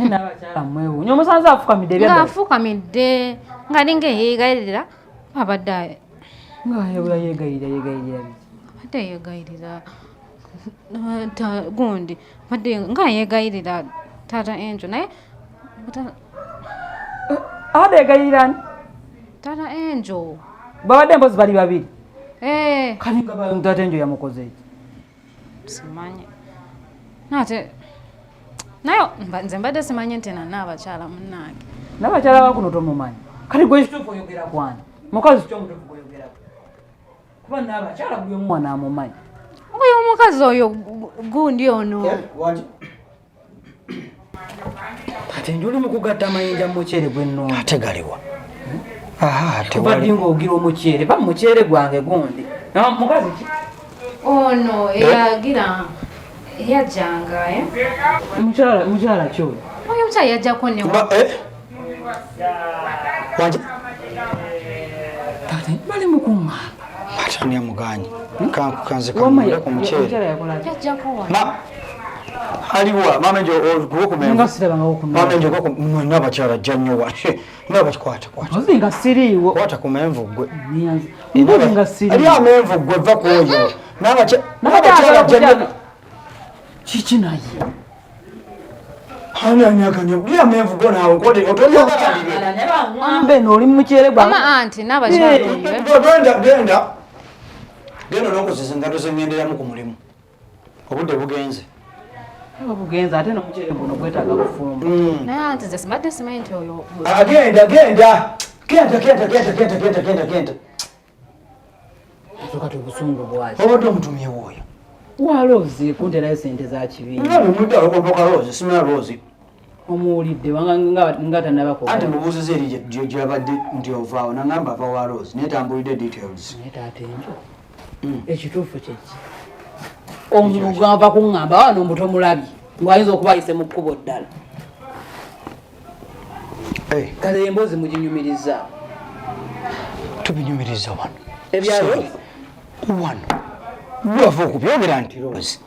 Naye n'abakyala mwewuunya, omusanze afukamidde Nga ebyaddala? Afukamidde ng'alinga eyeegayirira, abadde Nga yeegayirira, yeegayirira biki? Abadde yeegayirira gundi, abadde nga yeegayirira taata Angel, naye Abadde yeegayirira ani? Taata Angel. Babadde empozi bali babiri? Eh. Kali nga taata Angel yamukoze eki? Simanyi ate, naye nze mbadde simanyi nti nanna abakyala munnange. N'abakyala bakuno tomumanyi. Kati gwe ekituufu oyogera kwani? Mukazi ki omutuufu gweoyogerako? Kuba n'abakyala buli omu wano amumanyi. Oyo omukazi oyo gundi ono. Ate nje oli mukugatta amayinja mu muceere gwennonda. Ate galiwa? Aha. Kuva ddi ng'ogira omuceere? Ba muceere gwange gundi. Mukazi ki? Ono eyagira eyajjanga, eh? Mukyala, mukyala ki oyo? Oyo omukyala yajjako ne Wanje. Tate bali mu kuŋŋamba. Ate ani amuganye? Kanze Wamma kanule ku muceere. Omukyala yakola ki? Yajjako wano. Ma aliwa mama njo okuba ku Nga menvu. sirabangawo ku Mama njo ku n'abakyala ajja nnyo wa. N'abakwata kwata. Mpozi nga siriiwo. Kwata ku menvu gwe. Niyanze. Mpozi nga Ali siriiwo. amenvu gwe, va ku oyo. N'abakyala N'abakyala ajja nnyo. Kiki naye? Ani anyaganya? Li amenvu go naawe kote otoyagalire. Ŋŋambe eno oli mu muceere gwange. Mama anti n'abakyala oyo, eh? Genda, genda. Genda olongooseze engatto ze ŋŋenderamu ku mulimu. Obudde bugenze. Oba bugenze, ate n'omuceere guno gwetaaga kufumba. Naye anti nze simbadde simanyi nti oyo Ah, genda, genda. Genda, genda, genda, genda, genda, genda, genda. So kati obusungu bwaki? Obadde omutumyewo oyo. Waloozi kunterayo sente za kibiina. Nga bimudde alokoboka Rose, simala Rose. Omuwulidde wanga nga tannabako. Anti mubuuziza eri gyabadde nti ovaawo, nangamba ava wa Rose, naye tambulidde details. Naye taata enjo, ekituufu kyeki? Omulimu gwava kuŋŋamba wano mbu tomulabye, ng'ayinza okuba ayise mu kkubo ddala. Kale emboozi muginyumiriza. Tubinyumiriza wano. Ebya Rose? Wano lwava okubyogera nti Rose,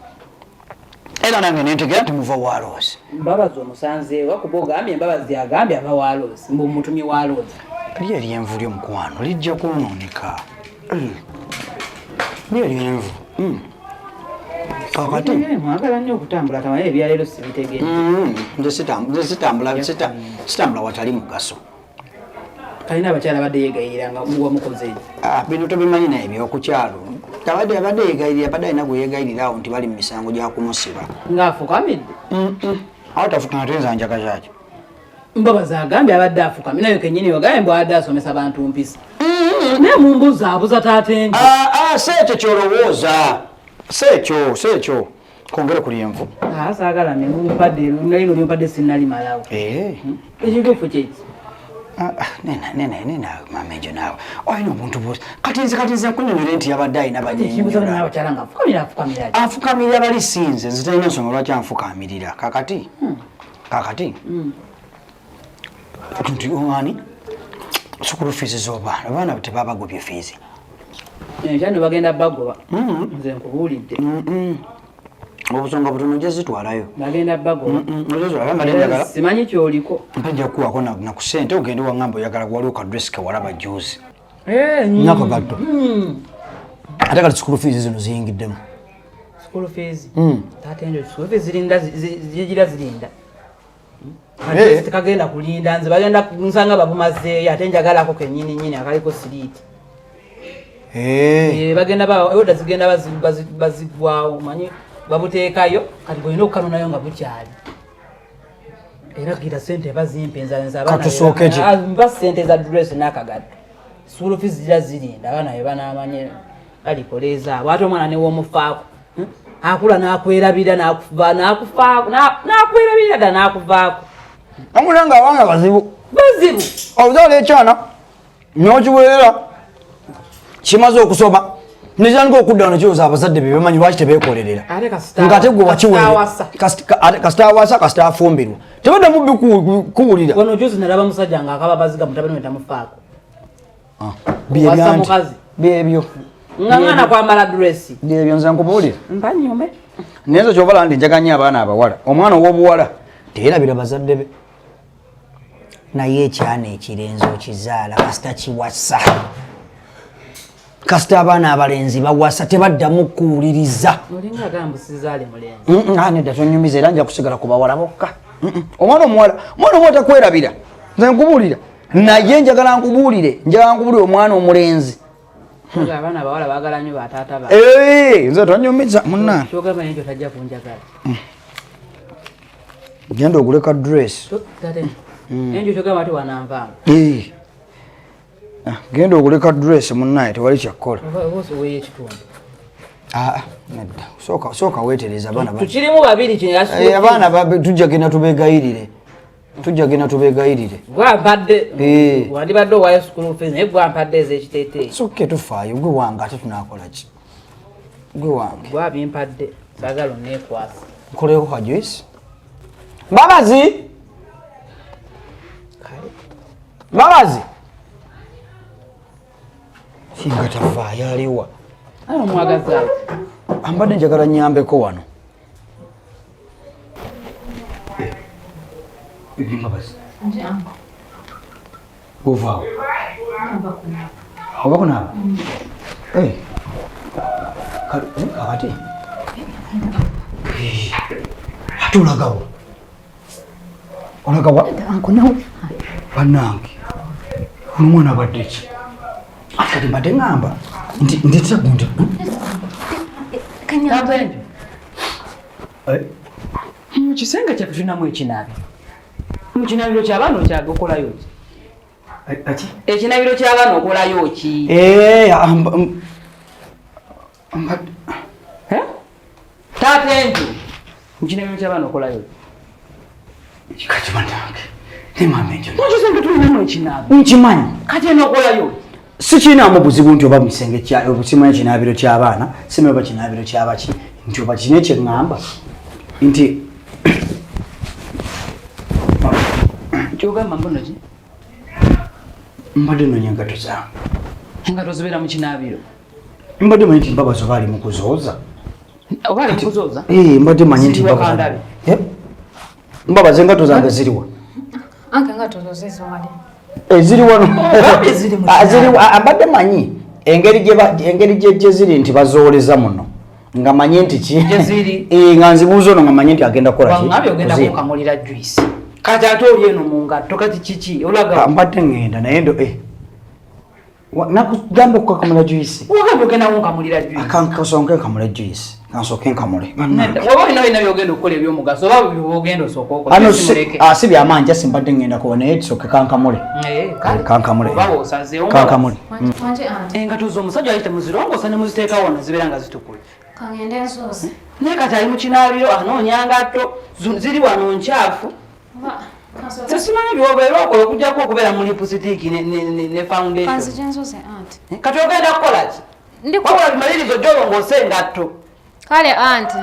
era nange nentegera nti muva wa Rose. Mbabazi omusanzeewa? Kuba ogambye Mbabazi agambye ava wa Rose, mbu mutumye wa Rose. Lye eryenvu lyomukwano lijja kwonooneka. Lye eryenvu. Kakati Mwagala nnyo okutambula tamanye, ebyaleero sibitegeera. Nze sitambula watali mugaso. Kalina abakyala badde yeegayirira nga wamukoze eki? Ah, bino tobimanyi, naye ebyokukyalo abadde abadde yegayirira, abadde alina gwe yegayirira awo nti bali mu misango gya kumusiba. Ng'afukamidde? Awo tafuka, ate nze njagazaaki? Mbabazi agambye abadde afukamye, naye kenyini ogambye mbu abadde asomesa bantu mpisa, naye mumbuzaabuza taata enjo. Ah, ah, si ekyo kyolowooza, si ekyo, si ekyo. Kongere ku lyenvu. Ah, saagala nemumpadde nalino lyompadde, sinnalimalawo. Eh. Ekituufu kyeki? Ah, ah, nena nena nena, mama enjo naawe olina obuntu bwosi. Kati nze nkunyonyole nti yabadde alina Ekimbuza banyenyola. Abakyala nga afukamira, afukamira ki? Afukamirira bali sinze, nze talina nsonga lwaki anfukamirira. Kakati nti ani school fees z'obaana, abaana tebabagobye fees. Enkya ne bagenda bagoba, nze nkubuulidde. Obusonga butono, ojja zitwalayo. Bagenda bagoba. Ojja njagala. Simanyi kyoliko. Mpe, nja kukuwako na ku ssente ogende waŋŋamba oyagala, waliwo ka dress ke walaba juzi. Eh, Nako gatto. Ate kati school fees zino ziyingiddemu. School fees? Taata enjo, school fees zirinda, zigira zirinda. Eh. Tekagenda kulinda, nze bagenda nsanga babumazeeyo, ate njagalako kenyini nyini akaliko siriiti. Eh. Eh, bagenda ba oda zigenda bazigwawo, manyi babuteekayo, kati gwolina okukanunayo nga bukyali, era gira sente bazimpa enza abaana. Katusooke ki? Ah, mpa sente za dress n'akagatto. School fees zira zirinda, abaana be banaamanye balikola ezaabwe. Ate omwana newomufaako, Akula n'akwerabira, n'akufaako, n'akwerabira ddala n'akuvaako. Omulanga nga abaana bazibu. Bazibu. Ozaala ekyana n'okiweerera, kimaze okusoma nekitandika okudda wano kirowooza abazadde be bamanyi lwaki tebeekolerera. Ate kasita Nga ate gwe wakiweerera. Awasa. Kasita awasa, kasita afumbirwa, tebaddamu kuwulira. Wano juzi nalaba musajja ng'akaba baziga mutabani we tamufaako. Byebyo. Owasa Anti mukazi. byebyo. Nga mwana kwambala dress. Byebyo, nze nkubuulira. Mpanyume. Naye nze kyovala ndi njaganya abaana abawala, omwana ow'obuwala. Teyerabira bazadde be. Naye ekyana ekirenzi okizaala kasita kiwasa. Kasita abaana abalenzi bawasa tebaddamu kuwuliriza. Olinga agamba sizaale mulenzi. Nedda tonyumiza era nja kusigala ku bawala bokka. Omwana omuwala, omwana omuwala takwerabira. Nze nkubuulira. Naye njagala nkubuulire, njagala nkubuulire omwana omulenzi. Abaana abawala baagala nnyo bataata ba. Nze tonyumiza munnange. Kyogamba naye nti otajja kunjagala. Genda ogule ka dress. Enjo kyogamba ti wananvaamu. Genda ogule ka dress munnaye tewali kyakkola. Oba osobola ekitundu. Nedda. Sooka weetereze abaana. Tukirimu babiri kino. Abaana tujja genda tubeegayirire. Tujja genda tubeegayirire. Gwampadde wandibadde owayo school fees naye gwampadde ez'ekiteeteeyi. Sokke tufaayo gwe wange ate tunaakola ki? Gwe wange. Gwabimpadde saagala onneekwasa. Nkoleeko ka juice. Mbabazi! Mbabazi! Singa tafaayo aliwa. Omwagaza. Ambadde njagala nnyambeko wano. Mbabazi. Ovaawo? Ova kunaaba? Kakati? Ate olagawa? Olagawa? Bannange, ono omwana abadde ki? Kati mbadde ŋŋamba nti ndetera gundi. Mu kisenge kyaffe tulinamu ekinaabiro. Mu kinaabiro ky'abaana okyagokolayo ki? Ekinaabiro ky'abaana okolayo ki? Taata Enjo, mu kinaabiro ky'abaana okolayo ki? Kati bannange, ne maama Enjo. Mu kisenge tulinamu ekinaabiro. Nkimanyi. Kati eno okolayo ki? Sikirinaamu buzibu nti oba musenge simanyi kinaabiro ky'abaana, simanyi oba kinaabiro ky'abaki, nti oba kino kye ŋŋamba nti Kyogamba mbuno ki? Mbadde noonya engatto zange. Engatto zibeera mu kinaabiro. Mbadde manyi nti Mbabazi oba ali mu kuzooza. Oba ali mu kuzooza? Mbadde manyi nti Mbabazi. Mbabazi engatto zange ziriwa? Anke engatto zo zizo wali. Ziri wano. Mbadde manyi engeri gye ziri nti bazooleza muno. Nga manyi nti ki? Gye ziri. Nga nzibuuza ono nga manyi nti agenda kukola ki? Wangambye ogenda kunkamulira juice. Kati ate oli eno mu ngatto kati kiki? Olaga. Mbadde ŋŋenda naye ndo nakugamba okukakamula juice. Wagambye ogenda kunkamulira juice. Kansooke nkamule juice. Kansooke nkamule. Oba olina olina by'ogenda okukola eby'omugaso oba by'ogenda osooka okola. Si byamaanyi just mbadde ŋŋenda kuba naye tusooke kankamule. Kankamule. Oba osazeewo. Kankamule. Engatto z'omusajja ali temuzirongoosa ne muziteeka wano zibeera nga zitukula. Kangende nzooze. Naye kati ali mu kinaabiro anoonya ngatto ziri wano nkyafu. Tesimanyi by'obeera okola okuggyako okubeera mu lipusitiiki ne foundation. Kanzije nzoze anti. Kati ogenda kukola ki? Wabula bimalirizo gy'olongoose engatto. Kale anti.